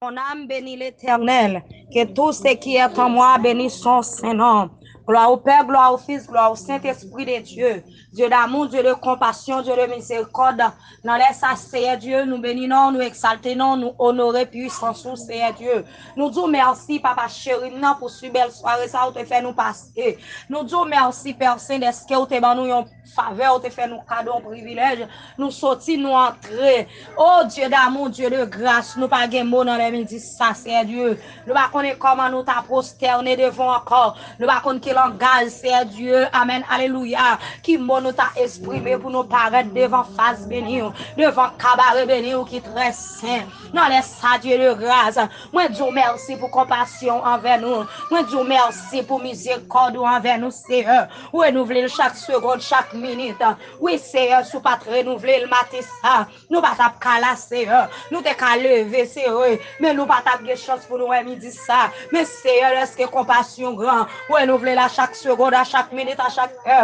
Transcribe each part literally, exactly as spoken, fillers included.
Mon âme bénit l'Éternel, que tout ce qui est en moi bénisse son saint nom. Gloire au Père, gloire au Fils, gloire au Saint-Esprit de Dieu. Dieu d'amour, Dieu de compassion, Dieu de miséricorde. Nan lè sa, Seyè Dye, nou beni non, nou egzalte non, nou onore pwisans ou, Seyè Dye. Nou di w mèsi, papa cheri m nan, pou si bèl sware sa ou te fè nou pase. Nou di w mèsi, Pè Sen, dèske ou te ban nou yon favè, ou te fè nou kado, yon privilèj. Nou soti, nou antre. O Dye damou, Dye de gras, nou pa gen mo nan lè midi sa, Seyè Dye. Nou pa konnen kòman nou ta pwostène devan w ankò. Nou pa konn ki langaj, Seyè Dye, amèn, alelouya, ki mo nou ta eksprime pou nou parèt devan fas beni w, devan kabare beni w ki trè sen. Nan lè sa, Dye de gras, mwen di w mèsi pou konpasyon w anvè nou. Mwen di w mèsi pou mizerikòd ou anvè nou, Seyè. Renouvle l chak segonn, chak minit. Wi, Seyè, si w pa t renouvle l maten sa, nou pa t ap ka la, Seyè. Nou te ka leve, Seyè, men nou pa t ap gen chans pou nou wè midi sa. Men, Seyè, dèske konpasyon w gran, renouvle l a chak segonn, a chak minit, a chak è.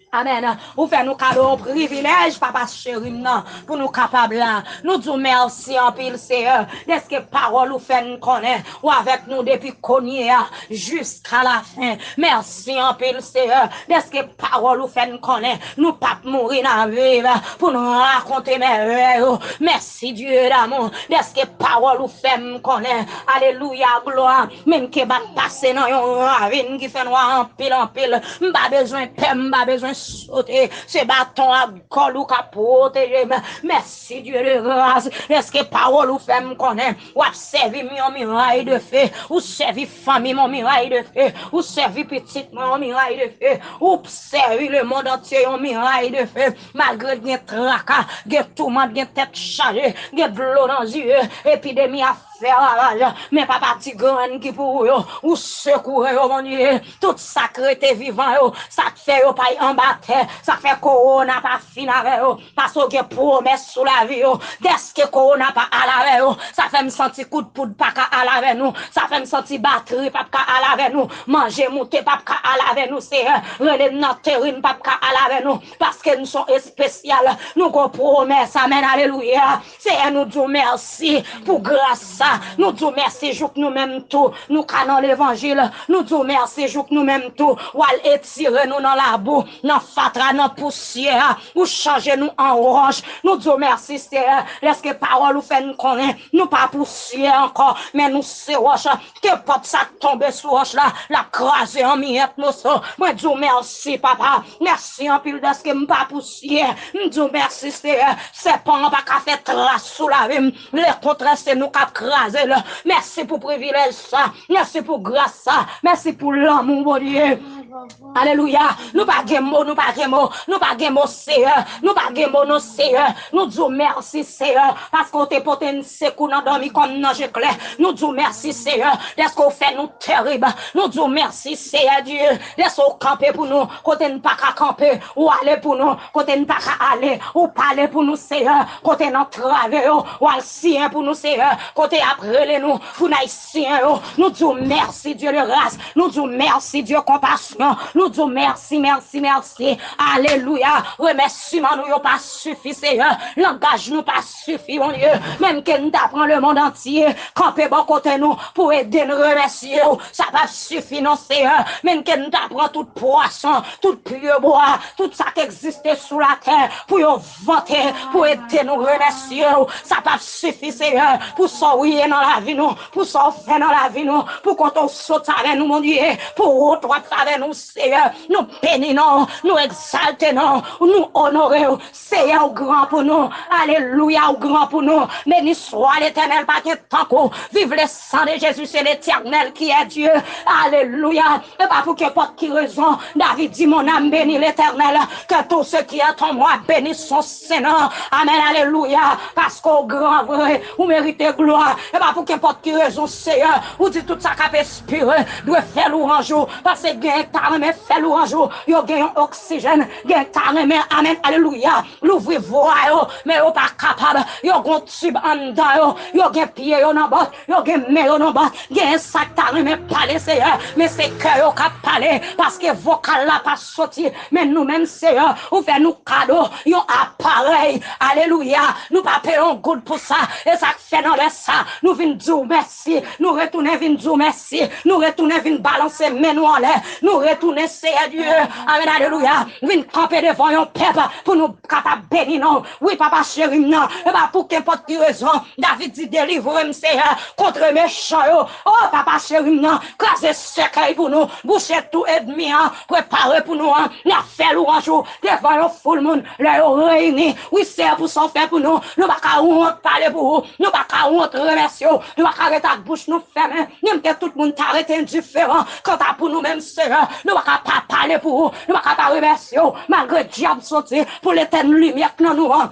Amèn. Ou fè nou kado yon privilèj, papa cheri m nan, pou nou kapab la. Nou di w mèsi anpil, Seyè, dèske pawòl ou fè n konnen ou avèk nou depi kounye a jiska lafen. Mèsi anpil, Seyè, dèske pawòl ou fè n konnen nou p ap mouri, n a viv pou n rakonte mèvèy ou. Mèsi, Dye damou, dèske pawòl ou fè m konnen, alelouya, glwa, menm ke m ap pase nan yon ravin ki fè nwa anpil, anpil, m pa bezwen pè, m pa bezwen sote. Se baton ak gòl ou k ap pwoteje m. Mèsi, Dye de gras, dèske pawòl ou fè m konnen w ap sèvi m yon miray de fe. Ou sèvi fanmi m yon miray de fe. Ou sèvi pitit mwen yon miray de fe. Ou sèvi lemonn antye yon miray de fe. Malgre gen traka, gen toumant, gen tèt chaje, gen dlo nan zye, epidemi ap fè ravaj, men papa, ti grenn ki pou ou yo, ou sekoure yo, Bondye. Tout sa k rete vivan yo, sa k fè yo pa anba tè, sa k fè kowona pa fin avè yo, paske w gen pwomès sou lavi yo. Dèske kowona pa al avè yo, sa fè m santi kout poud pa ka al avè nou, sa fè m santi batri p ap ka al avè nou, manje moute p ap ka al avè nou, Seyè. Rele m nan teren p ap ka al avè nou, paske n son espesyal. Nou gon pwomès, amèn, alelouya. Seyè, nou di w mèsi pou gras sa. Nou di w mèsi jouk nou menm tou nou ka nan levanjil. Nou di w mèsi jouk nou menm tou w al etire nou nan labou, nan fatra, nan pousyè a. Ou chanje nou an wòch. Nou di w mèsi, Seyè, dèske pawòl ou fè n konnen nou pa pousyè ankò, men nou se wòch. Kenpòt sa k tonbe sou wòch la, l ap kraze an miyèt moso. Mwen di w mèsi, papa. Mèsi anpil dèske m pa pousyè. M di w mèsi, Seyè. Sèpan an pa ka fè tras sou lavi m. Lekontrè, se nou k ap kraze l. Mèsi pou privilèj sa. Mèsi pou gras sa. Mèsi pou lanmou, Bondye. Alelouya. Nou pa gen mo, nou pa gen mo, nou pa gen mo, Seyè. Nou pa gen mo, non, Seyè. Nou di w mèsi, Seyè, paske w te pote n sekou nan dòmi kòm nan je klè. Nou di w mèsi, Seyè, dèske w fè nou terib. Nou di w mèsi, Seyè Dye, dèske w kanpe pou nou kote n pa ka kanpe. Ou ale pou nou kote n pa ka ale. Ou pale pou nou, Seyè, kote n antrave yo. Ou al siyen pou nou, Seyè, kote y ap rele nou pou n al siyen yo. Nou di w mèsi, Dye de gras. Nou di w mèsi, Dye konpasyon. Nou di w mèsi, mèsi, mèsi. Alelouya. Remèsiman nou yo pa sifi, Seyè. Langaj nou pa sifi, Bondye. Menm ke n ta pran lemonn antye kanpe bò kote nou pou ede n remèsye w, sa p ap sifi, non, Seyè. Menm ke n ta pran tout pwason, tout pyebwa, tout sa k egziste sou latè pou yo vante, pou ede nou remèsye w, sa p ap sifi, Seyè, pou sa w ye nan lavi nou, pou sa w fè nan lavi nou, pou kote w sot avè nou, Bondye, pou wout w ap fè avè nou, Seyè. Nou beni non w, nou egzalte non w, nou onore w. Seyè, ou gran pou nou. Alelouya, ou gran pou nou. Béni soit l'Éternel, pa gen tankou w. Vive le sang de Jésus, c'est l'Éternel qui est Dieu. Alelouya. E pa pou kenpòt ki rezon, David di, mon âme bénit l'Éternel, que tout ce qui est en moi bénisse son saint nom. Amèn, alelouya. Paske w gran vre, ou merite glwa. E pa pou kenpòt ki rezon, Seyè, ou di tout sa k ap espire dwe fè lwanj ou, paske gen ta renmen fè lwanj ou, yo gen yon oksijèn, gen ta renmen, amèn, alelouya, louvri vwa yo, men yo pa kapab, yo gon tib anndan yo, yo gen pye yo nan bòt, yo gen men yo nan bòt, gen sa k ta renmen pale, Seyè, men se kè yo k ap pale, paske vokal la pa soti, men nou menm, Seyè, ou fè nou kado yon aparèy, alelouya, nou pa peye yon goud pou sa, e sa k fè nan lè sa, nou vin di w mèsi, nou retounen vin di w mèsi, nou retounen vin balanse men nou anlè, nou retounen, Seyè Dye, amèn, alelouya, vin kanpe devan yon pèp pou nou kapab beni non. Wi, papa cheri m nan, e pa pou kenpòt ki rezon, David di, delivre m, Seyè, kont mechan yo. O, papa cheri m nan, kraze sèkèy pou nou, bouche tou ènmi an, prepare pou nou an, n ap fè lwanj ou devan yon foul moun, lè yo reyini. Wi, Seyè, pou sa w fè pou nou, nou pa ka wont pale pou ou, nou pa ka wont remèsye w, nou pa ka ret ak bouch nou fèmen, menm ke tout moun ta rete endiferan. Kanta pou nou menm, Seyè, nou pa ka pa pale pou ou, nou pa ka pa remèsye w, malgre dyab soti pou l etèn limyè k nan nou an.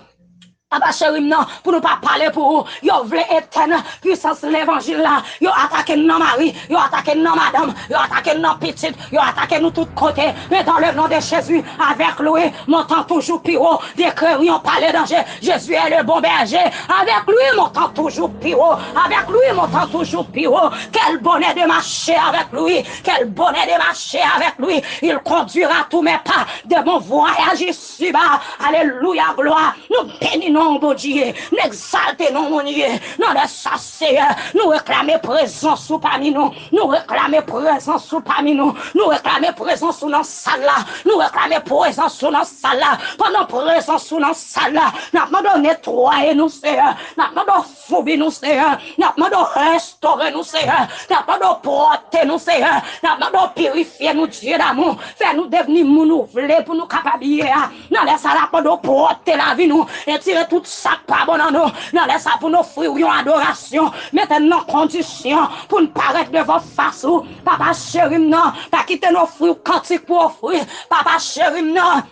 Papa cheri m nan, pou nou pa pale pou ou, yo vle etèn pwisans levanjil la, yo atake n nan mari, yo atake n nan madanm, yo atake n nan pitit, yo atake nou tout kote. Men dans le nom de Jésus, avec lui, montant toujours plus haut, décret yon pale danje. Jésus est le bon berger, avec lui, montant toujours plus haut, avec lui, montant toujours plus haut. Quel bonheur de marcher avec lui, quel bonheur de marcher avec lui. Il conduira tous mes pas de mon voyage ici-bas. Alelouya, glwa. Nou beni non Bondye, n egzalte non Bondye. Nan lè sa, Seyè, nou reklame prezans ou pami nou. Nou reklame prezans ou pami nou. Nou reklame prezans ou nan sal la. Nou reklame prezans ou nan sal la. Pandan prezans ou nan sal la, n ap mande w netwaye nou, Seyè. N ap mande w foubi nou, Seyè. N ap mande w restore nou, Seyè. N ap mande w pwòpte nou, Seyè. N ap mande w pirifye nou, Dye damou. Fè nou devni moun ou vle pou nou kapab ye a. Nan lè sa, n ap mande w pwòpte lavi nou, retire tout sa k pa bon nan nou. Nan lè sa, pou n ofri w yon adorasyon, mete n nan kondisyon pou n parèt devan fas ou. Papa cheri m nan, pa kite n ofri w kantik pou ofri. Papa cheri m nan,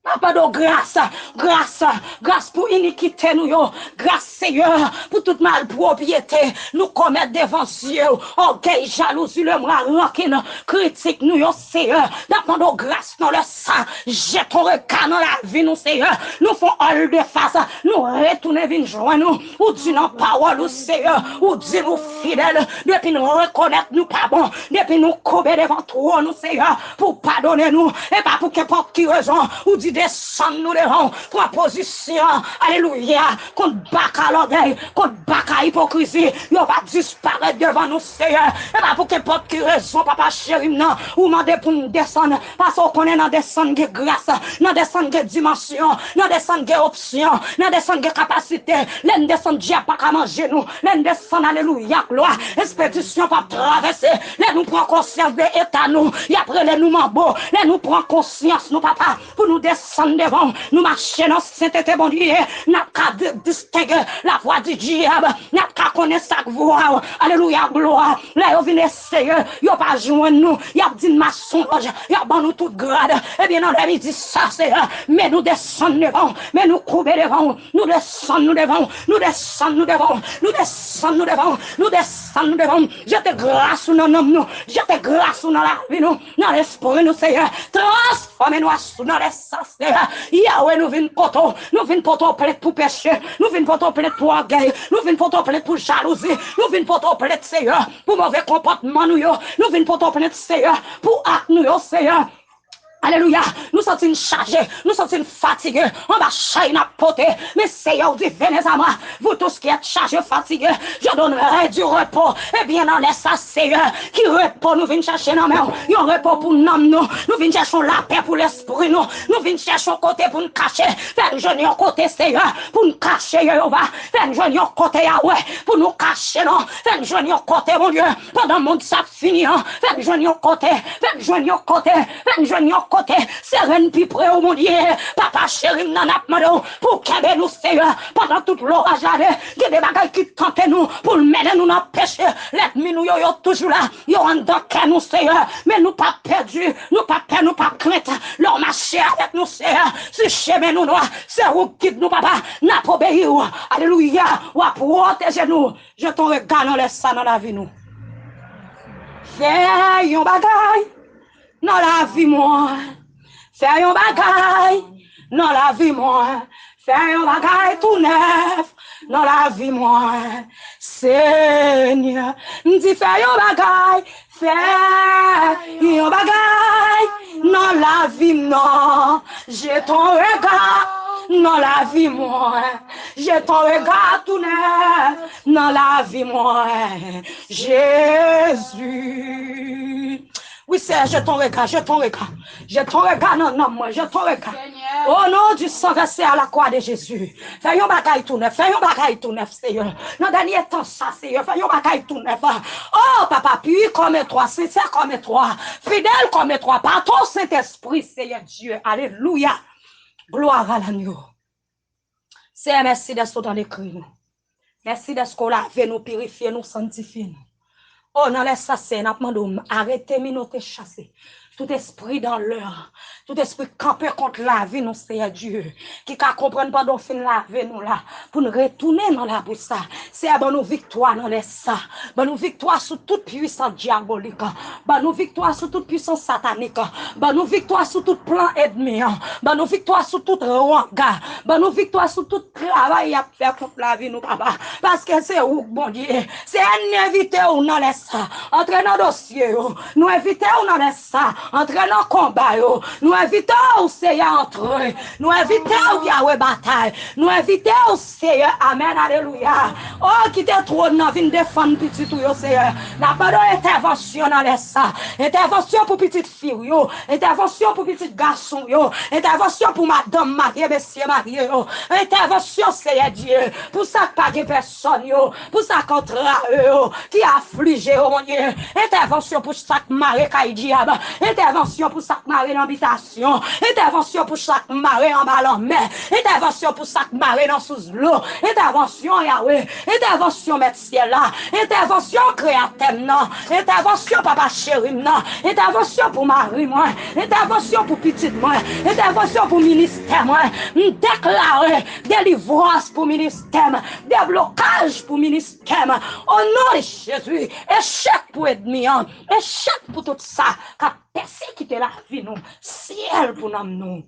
n ap mande w gras, gras, gras pou inikite nou yo. Gras, Seyè, pou tout malpwòpte nou komèt devan zye w. Ògèy, jalouzi, lemwa, rankin, kritik nou yo, Seyè. N ap mande w gras nan lè sa. Jete yon rega nan lavi nou, Seyè. Nou fè yon volte face, nou retounen vin jwenn ou. Ou di nan pawòl ou, Seyè, ou di nou fidèl. Depi nou rekonèt nou pa bon, depi nou koube devan twòn ou, Seyè, pou w padone nou, e pa pou kenpòt ki rezon, ou di desann nou devan w, pran pozisyon, alelouya, kont baka lògèy, kont baka ipokrizi, yo va disparèt devan nou, Seyè. E pa pou kenpòt ki rezon, papa cheri m nan, ou mande pou n desann, paske w konnen nan desann gen gras, nan desann gen dimansyon, nan desann gen opsyon, nan desann gen kapasite. Lè n desann, dyab pa ka manje nou. Lè n desann, alelouya, glwa, ekspedisyon p ap travèse. Lè nou pran konsyans de eta nou, y ap rele nou manbo. Lè nou pran konsyans nou, papa, pou nou desann devan w, nou mache nan sentete Bondye, n ap ka di-, distenge lavwa di dyab, n ap ka konnen sa k vwa w. Alelouya, glwa. Lè yo vin eseye, yo pa jwenn nou, y ap di n masonj, y ap ban nou tout grad. Ebyen, nan lè midi sa, Seyè, men nou desann devan w, men nou koube devan w, nou desann nou devan w, nou desann nou devan w, nou desann nou devan w, nou desann nou devan w. Jete gras ou nan nanm nou, jete gras ou nan lavi nou, nan lespri nou, Seyè. Transfòme nou asou nan lè sa, Seyè. Yawe, nou vin kote w, nou vin pote w plent pou peche, nou vin pote w plent pou ògèy, nou vin pote w plent pou jalouzi, nou vin pote w plent, Seyè, pou move konpòtman nou yo, nou vin pote w plent, Seyè, pou ak nou yo, Seyè. Alelouya. Nou santi n chaje, nou santi n fatige anba chay n ap pote. Men Seyè, w di, venez à moi, vous tous qui êtes chargés, fatigués, je donnerai du repos. Ebyen, nan lè sa, Seyè, ki repo nou vin chache nan men w? Yon repo pou nanm nou. Nou vin chache yon lapè pou lespri nou. Nou vin chache yon kote pou n kache. Fè n jwenn yon kote, Seyè, pou n kache, Jewova. Fè n jwenn yon kote, Yawe, pou nou kache, non. Fè n jwenn yon kote, Bondye, pandan mond sa ap fini an. Fè n jwenn yon kote, fè n jwenn yon kote, fè n jwenn yon kote. Sere n pi pre w, Bondye. Papa cheri m nan, n ap mande w pou w kenbe nou, Seyè, pandan tout loraj la. Gen de bagay ki tante nou pou l mennen nou nan peche. Lènmi nou yo, yo toujou la. Yo anndan kè nou, Seyè. Men nou pa pèdi, nou pa pè, nou pa krent. Lè w mache avèk nou, Seyè, si chemen nou nwa, se ou k gid nou, papa. N ap obeyi w. Alelouya. W ap pwoteje nou. Jete yon rega nan lè sa nan lavi nou. Fè yon bagay. nan lavi mwen. Fè yon bagay nan lavi mwen. Fè yon bagay tou nèf nan lavi mwen. Senyè, m di fè yon bagay, fè yon bagay nan lavi m nan. Jete yon rega nan lavi mwen. Jete yon rega tou nèf nan lavi mwen. Jezi. Wi, Seyè, jete yon rega, jete yon rega. Jete yon rega nan nanm mwen, jete yon rega. Seyè. O non di san vèse a la kwa de Jezi. Fè yon bagay tou nèf, fè yon bagay tou nèf, Seyè. Nan dènye tan sa, Seyè, fè yon bagay tou nèf. O, Papa, pur comme toi, sincère comme toi, fidèle comme toi, patron Sentespri, Seyè Dye. Alelouya. Gloire à l'agneau. Seyè, mèsi dèske w tande kri nou. Mèsi dèske w lave nou, pirifye nou, sanntifye nou. O, nan lè sa, Seyè, n ap mande w arete, minote, chase tout espri danlè, tout espri kanpe kont lavi nou, Seyè Dye, ki ka konprann pandan w fin lave nou la, pou n retounen nan labou sa. Seyè, ban nou viktwa nan lè sa. Ban nou viktwa sou tout pwisans dyabolik. Ban nou viktwa sou tout pwisans satanik. Ban nou viktwa sou tout plan ènmi an. Ban nou viktwa sou tout wanga. Ban nou viktwa sou tout travay y ap fè kont lavi nou, Papa. Paske se ou k Bondye. Seyè, n envite w nan lè sa. Antre nan dosye yo. Nou envite w nan lè sa. Antre nan konba yo. Nou envite w, Seyè, antre. Nou envite w, Yawe, batay. Nou envite w, Seyè. Amèn, alelouya. O, kite twòn nan vin defann pitit ou yo, Seyè. N ap mande w entèvansyon nan lè sa. Entèvansyon pou pitit fi w yo. Entèvansyon pou pitit gason w yo. Entèvansyon pou madanm marye, mesye marye yo. Entèvansyon, Seyè Dye, pou sa k pa gen pèsòn yo, pou sa k antrave yo, ki aflije yo, Bondye. Entèvansyon pou sa k mare kay dyab. Entèvansyon pou sa k mare nan bitasyon. Entèvansyon pou sa k mare anba lanmè. Entèvansyon pou sa k mare nan sous dlo. Entèvansyon, Yawe. Entèvansyon, Mèt syèl la. Entèvansyon, Kreyatè m nan. Entèvansyon, Papa cheri m nan. Entèvansyon pou mari mwen. Entèvansyon pou pitit mwen. Entèvansyon pou ministè mwen. M deklare delivrans pou ministè m. Deblokaj pou ministè m. O non de Jezi, echèk pou ènmi an. Echèk pou tout sa k ap pèsekite lavi nou. Syèl pou nanm nou.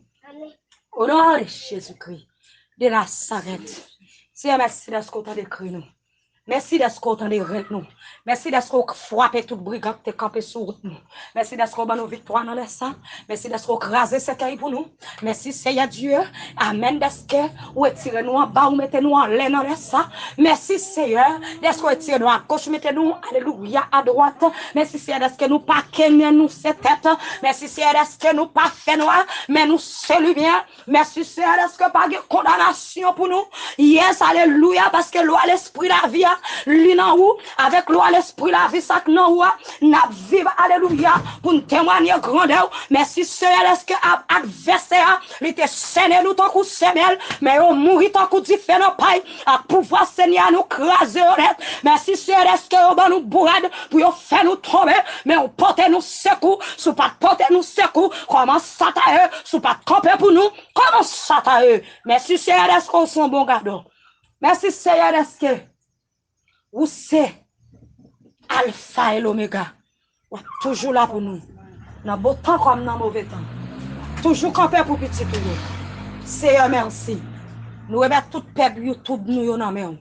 O non de Jezikri de Nazarèt. Seyè, mèsi dèske w tande kri nou. Mèsi dèske w tande rèl nou. Mèsi dèske w frape tout brigan ki te kanpe sou wout nou. Mèsi dèske w ban nou viktwa nan lè sa. Mèsi dèske w kraze sèkèy pou nou. Mèsi, Seyè Dye. Amèn, dèske w retire nou anba, ou mete nou anlè nan lè sa. Mèsi, Seyè, dèske w retire nou agoch, ou mete nou, alelouya, adwat. Mèsi, Seyè, dèske nou pa kenyen, nou se tèt. Mèsi, Seyè, dèske nou pa fènwa, men nou se limyè. Mèsi, Seyè, dèske pa gen kondanasyon pou nou. Yes, alelouya, paske lwa lespri lavi a, li nan ou. Avèk lwa lespri lavi sa k nan ou a, n ap viv, alelouya, pou n temwanye grandè w. Mèsi, Seyè, dèske a-, advèsè a, li te sènen nou tankou semèl, men yo mouri tankou dife nan pay. Ak pouvwa Senyè a, nou kraze yo nèt. Mèsi, Seyè, dèske yo ban nou bourad pou yo fè nou tonbe, men ou pote nou sekou. Si w pa t pote nou sekou, kòman sa ta ye? Si w pa t kanpe pou nou, kòman sa ta ye? Mèsi, Seyè, dèske w se yon bon gadò. Mèsi, Seyè, dèske ou se Alfa e Lomega. W ap toujou la pou nou. Nan bon tan kòm nan move tan. Toujou kanpe pou pitit ou yo. Seyè, mèsi. Nou remèt tout pèp YouTube nou yo nan men w.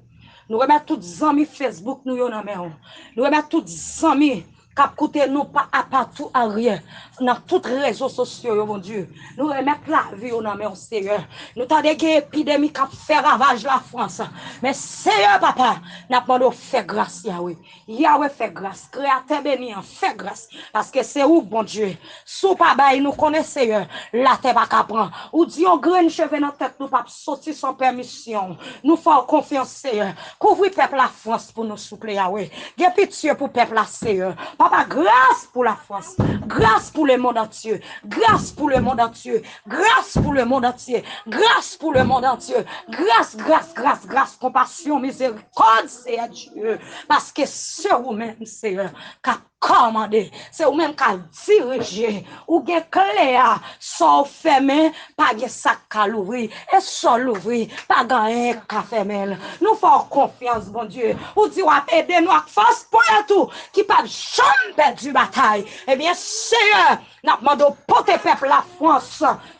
Nou remèt tout zanmi Facebook nou yo nan men w. Nou remèt tout zanmi k ap koute nou pa apa tou aryè nan tout rezo sosyo yo, Bondye. Nou remèt lavi yo nan men w, Seyè. Nou tande gen epidemi k ap fè ravaj Lafrans. Men, Seyè, Papa, n ap mande w fè gras, Yawe. Yawe, fè gras. Kreyatè beni an, fè gras. Paske se ou k Bondye. Si w pa bay, nou konnen, Seyè, latè pa ka pran. Ou di yon grenn cheve nan tèt nou p ap soti san pèmisyon w. Nou fè w konfyans, Seyè. Kouvri pèp Lafrans pou nou, souple, Yawe. Gen pitye pou pèp la, Seyè. Papa, gras pou Lafrans. Gras pou lemonn antye. Gras pou lemonn antye. Gras pou lemonn antye. Gras pou lemonn antye. Gras, gras, gras, gras, konpasyon, mizerikòd, Seyè Dye. Paske se ou menm, Seyè, k ap kòmande. Se ou menm k ap dirije. Ou gen kle a. Sa w fèmen, pa gen sa k ka louvri. E sa w louvri, pa gen anyen k ka fèmen l. Nou fè w konfyans, Bondye. Ou di w ap ede nou ak fòs ponyèt ou ki p ap janm janm pèdi batay. Ebyen, Seyè, n ap mande w pote pèp Lafrans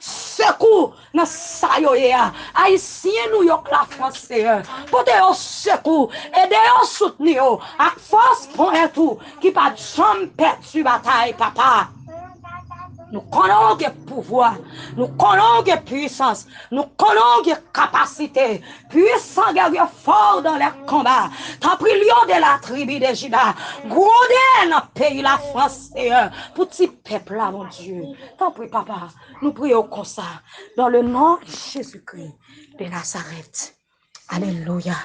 sekou nan sa yo ye a. Ayisyen Nouyòk, Lafrans, Seyè, pote yo sekou, ede yo, soutni yo ak fòs ponyèt ou ki pa janm pèdi batay, papa. Nou konnen w gen pouvwa, nou konnen w gen pwisans, nou konnen w gen kapasite. Puissant guerrier fort dans les combats. Tanpri, Lion de la tribu de Juda, gwonde nan peyi Lafrans, Seyè, pou ti pèp la, Bondye. Tanpri, papa, nou priye w konsa, dans le nom de Jésus-Christ de Nazareth. Alelouya.